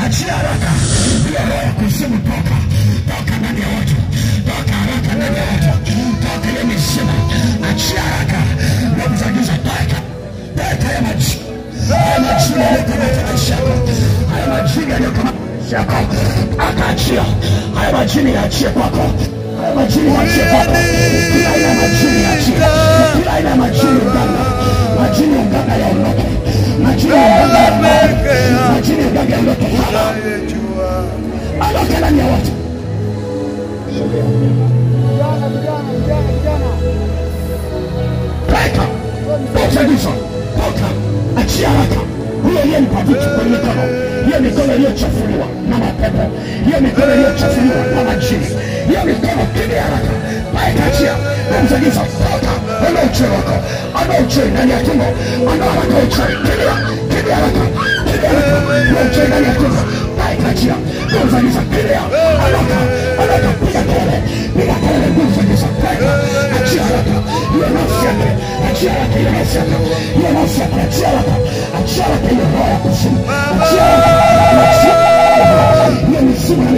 Achia haraka. Hiyo roho ya kuzimu toka. Toka ndani ya watu. Toka haraka ndani ya watu. Toka ile mizimu. Achia haraka. Nguvu za giza toka. Toka ya maji. Haya majini yaliyokamata maisha yako. Haya majini yaliyokamata maisha yako. Akaachia. Haya majini yaachie kwako. Haya majini yaachie kwako. Kila aina ya majini yaachie. Kila aina ya majini uganga. Majini uganga yaondoke. Majini uganga yaondoke. Majini uganga yaondoke. Ondoka ndani ya watu. Toka. Toka giza. Toka. Achia haraka. Huyo aliyenipa vitu kwenye mikono, hiyo mikono iliyochafuliwa na mapepo, hiyo mikono iliyochafuliwa na majini, hiyo mikono kimbia haraka. Paeka, achia. Nguvu za giza toka. Ondoa uchawi wako. Ondoa uchawi ndani ya tumbo. Ondoa haraka uchawi. Kimbia. Kimbia haraka. Kimbia haraka. Ondoa uchawi ndani ya tumbo. Paeka, achia. Nguvu za giza kimbia. Ondoka. Ondoka. Piga kelele. Piga kelele. Nguvu za giza toka. Achia haraka. Hiyo nafsi yake. Achia haraka hiyo nafsi yake. Hiyo nafsi yake. Achia haraka. Achia haraka hiyo roho ya kuzimu. Achia haraka. Achia haraka. Hiyo mizimu na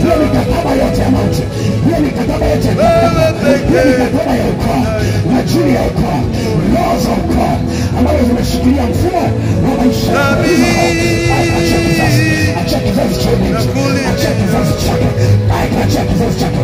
hiyo mikataba yote ya mauti, hiyo mikataba yote ya hiyo mikataba ya ukoo, majini ya ukoo, roho za ukoo ambazo zimeshikilia mfumo wa maisha yako. Achia kizazi, achia kizazi cha binti, achia kizazi chake, achia kizazi chake.